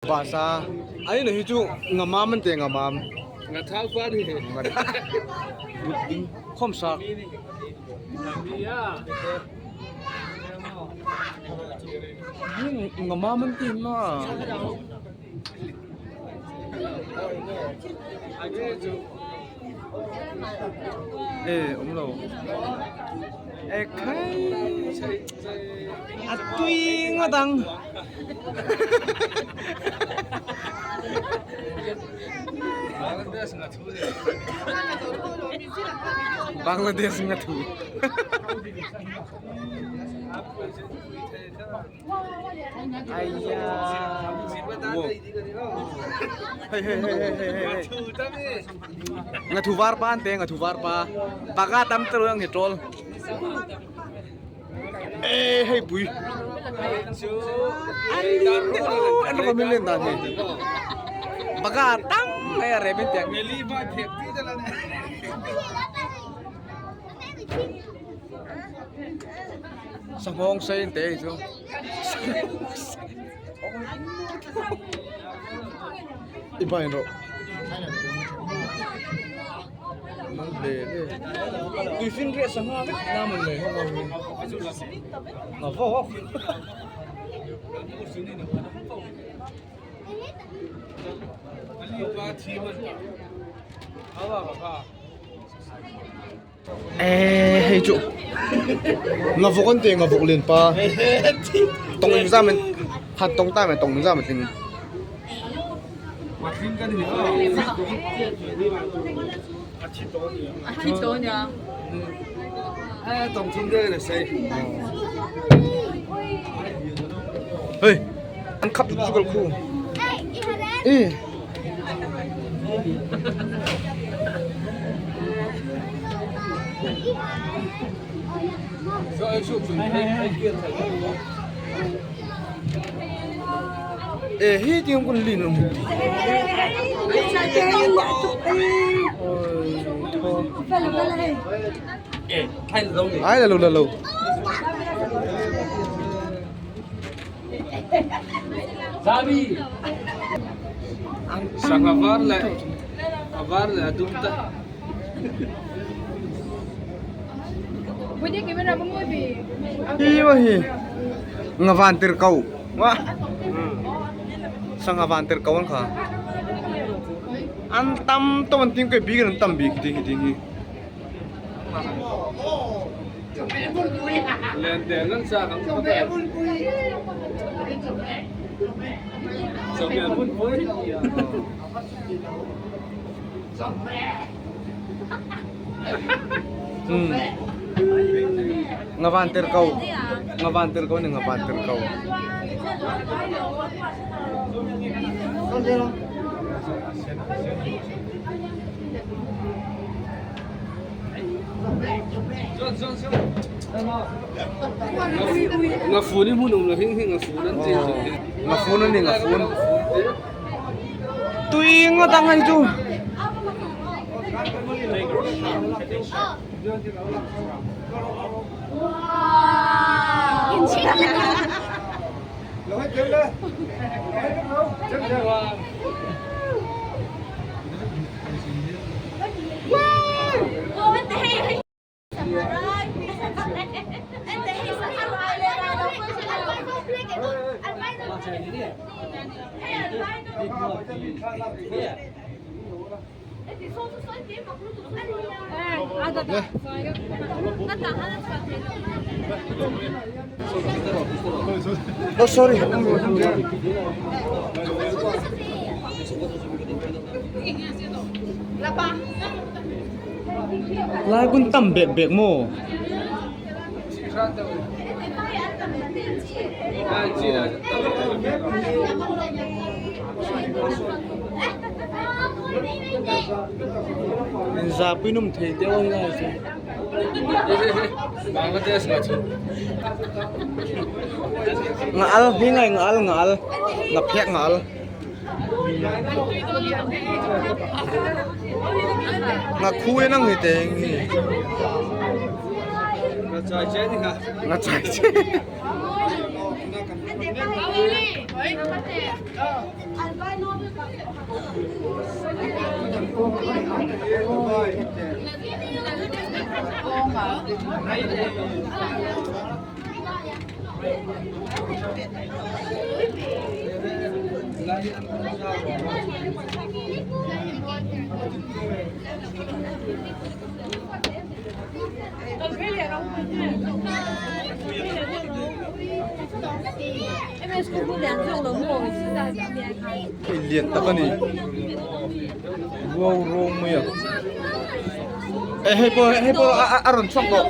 Bus a ai na hi chu ngamam an ti ngamam khawm sak ngamam an ti ma. E awm lo e khai a tui ngawt ang Bangladesh nga thu Hei hei hei hei hei hei nga thu var pa an te nga thu var pa baka tam te ang hi tol e hei pui an lim te o an ro min len dan hi baka tam mai a re min tiang Sanghawng sei te hi chu i ban rawh mang hle hle tui fin riah sangha vek na mawn le ho hi a vawk Eee hei chu ngavawk an ti ngavawk lian pa tawng in zam in han tawng ta mai tawng in zam a tling hei an khap chu kal khu e E hi tiang kun lin ang ai là lo là lo Sangha var leh a var leh a dum te. Hi ma hi nga van tir ko wa sangha van tir ko an kha an tam to an ting kai bi an tam bi khi ti hi Nga van tir ko nga van tir ko ni nga van tir ko. Ngafun hi hmun awm lo hing hi ngafun an ti Ngafun an ni ngafun. Tui ngawt ang hei chu. Oh sorry. Lai kun tam bek bek maw? Zapui num thei deuh ang lai chu. Bangladesh nga chu. Nga al hi ngai nga al nga al nga phek nga al. Nga khu in ang hi te ngi. Nga chai che ni kha. Nga chai che. Hei lian tak a ni ruau rawng mai a eh hei pawh hei pawh a rawn chhuak tawh.